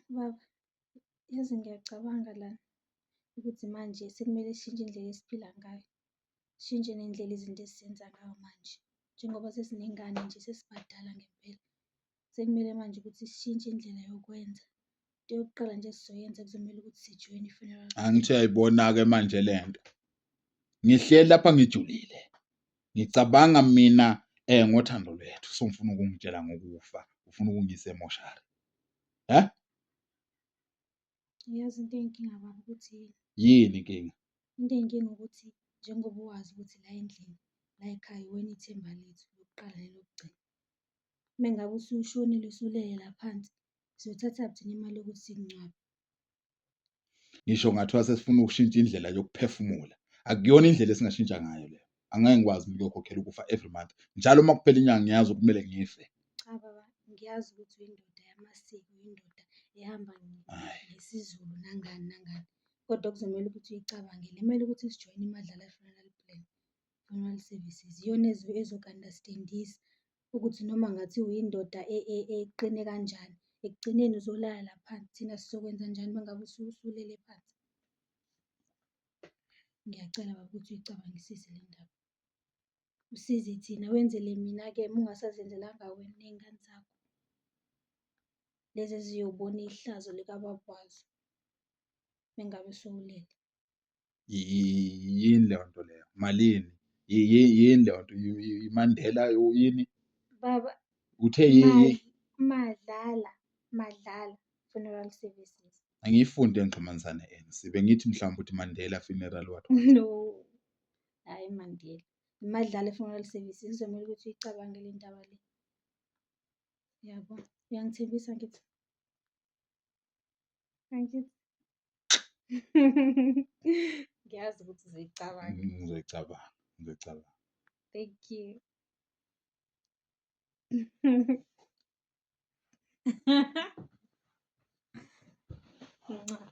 Baba, yazi ngiyacabanga lana ukuthi manje sekumele sishintshe indlela esiphila ngayo, sishintshe nendlela izinto esizenza ngayo manje. Njengoba sesinengane nje sesibadala ngempela, sekumele manje ukuthi sishintshe indlela yokwenza. Into yokuqala nje esizoyenza kuzomele ukuthi sijoyine i-funeral. Angithi uyayibona-ke manje le nto. Ngihleli lapha ngijulile. Ngicabanga mina ngothando lwethu songifuna ukungitshela ngokufa, ufuna ukungiyisa emoshari. He? Yazi into eyinkinga baba ukuthi yini? Yini inkinga? Into eyinkinga ukuthi njengoba wazi ukuthi la endlini, la ekhaya uwena ithemba lethu lokuqala nelokugcina. Uma ngabe usushonile usulele la phansi, siyothathaphi thina imali yokuthi sikungcwabe? Ngisho ngathiwa sesifuna ukushintsha indlela yokuphefumula, akuyona indlela esingashintsha ngayo leyo. Angeke ngikwazi mina ukuyokhokhela ukufa every month. Njalo uma kuphela inyanga ngiyazi ukuthi kumele ngife. Cha baba, ngiyazi ukuthi uyindoda yamasiko, uyindoda ehamba ngesiZulu nangani nangani. Kodwa kuzomele ukuthi uyicabangele, kumele ukuthi sijoyine iMadlala Funeral Plan, Funeral Services. Iyona ezoku-understand-isa ukuthi noma ngathiwa uyindoda eqine kanjani, ekugcineni uzolala la phansi. Thina sizokwenza njani uma ngabe usulele phansi? Ngiyacela baba ukuthi uyicabangisise le ndaba. Usize thina, wenzele mina-ke uma ungasazenzelanga wena ney'ngane zakho. Lezi eziyobona ihlazo likababa wazo mengabe sewulele. Yini leyo nto leyo? Malini? Yini leyo nto? IMandela yini? Baba, Uthe yi Madlala, Madlala Funeral Services. Angiyifundi engixhumanisa ne-ANC. Bengithi mhlawumbe uthi Mandela Funeral what what. No, hhayi Mandela. Madlala Funeral Services kuzomele ukuthi uyicabange le ndaba le. Yabo, uyangithembisa ngithi? Angithi? Ngiyazi ukuthi uzoyicabanga. Ngizoyicabanga, ngizoyicabanga. Thank you. Mwah.